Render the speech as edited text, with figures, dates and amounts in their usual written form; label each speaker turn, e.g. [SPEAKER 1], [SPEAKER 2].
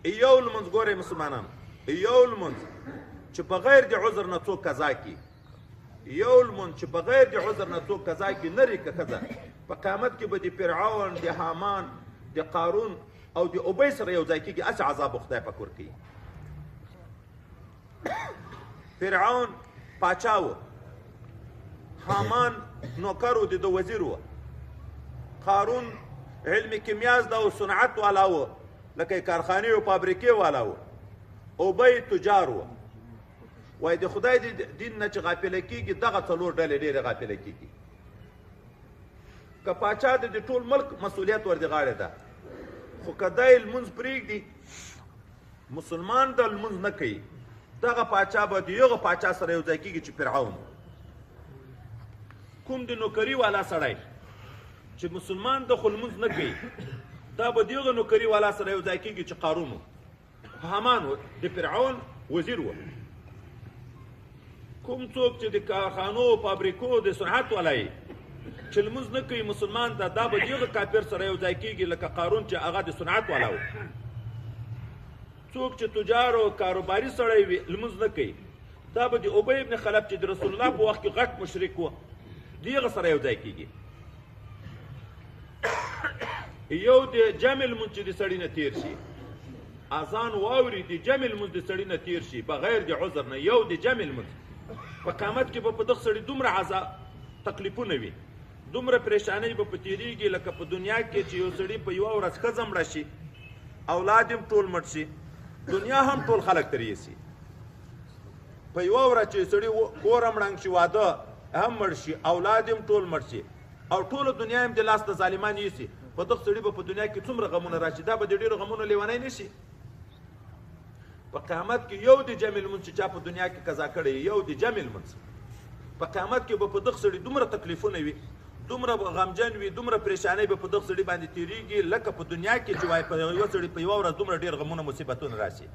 [SPEAKER 1] یو لمونځ ګورئ مسلمانانو، یو لمونځ چې بغیر د عذر نه څوک قضا کړي، یو لمونځ چې بغیر د عذر نه څوک قضا کړي، نری که ښځه، په قیامت کې به د فرعون، د هامان، د قارون او د ابی سره یو ځای کېږي، هسې عذاب به خدای پاک ورکوي. فرعون پاچا و، هامان نوکر و، د ده وزیر و، قارون علم کیمیا زده او صنعت والا و، لکه کارخانې او فابریکې والا و، ابی تجار و. وایي د خدای د دین نه چې غافله کېږي دغه څلور ډلې ډېرې غافله کېږي. که پاچا د ټول ملک مسؤلیت ور د غاړې ده، خو که دی لمونځ پرېږدي، مسلمان د لمونځ نه کوي، دغه پاچا به د یوه پاچا سره یو ځای کېږي چې فرعون. کوم د نوکري والا سړی چې مسلمان د خو لمونځ نه کوي، دا به د یوه نوکري والا سره یو ځای کېږي چې قارون و، هامان و، د فرعون وزیر و. کوم څوک چې د کارخانو، فابریکو، د صنعت والا یې چې لمونځ نه کوي مسلمان ده، دا به د یوه کافر سره یو ځای کېږي لکه قارون چې هغه د صنعت والا و. څوک چې تجار او کاروباري سړی وي لمونځ نه کوي، دا به د ابی ابن خلف چې د رسول الله په وخت کې غټ مشرک و، د هغه سره یو ځای کېږي. یو د جمع لمونځ چې د سړي نه تېر شي، اذان واوري، د جمع لمونځ د سړي نه تېر شي بغیر د عذر نه، یو د جمع لمونځ په قیامت کې به په دغه سړي دومره عذاب تکلیفونه وي، دومره پریشانۍ به په تېرېږي لکه په دنیا کې چې یو سړي په یوه ورځ ښځه مړه شي، اولاد هم ټول مړ شي، دنیا هم ټول خلک ترې یسي. په یوه ورځ چې سړي کور هم ړنګ شي، واده هم مړ شي، اولاد هم ټول مړ شي، او ټوله دنیا هم د لاس د ظالمان یسي، په دغه سړي به په دنیا کې څومره غمونه راشي، دا به د ډېرو غمونو لیونی نه شي. په قیامت کې یو د جمع لمونځ چې چا په دنیا کې قضا کړی، یو د جمع لمونځ په قیامت کې به په دغه سړي دومره تکلیفونه وي، دومره غمجن وي، دومره پریشانۍ به په دغه سړي باندې تېرېږي لکه په دنیا کې چې وایي په یوه سړي په یوه ورځ دومره ډېر غمونه مصیبتونه راشي.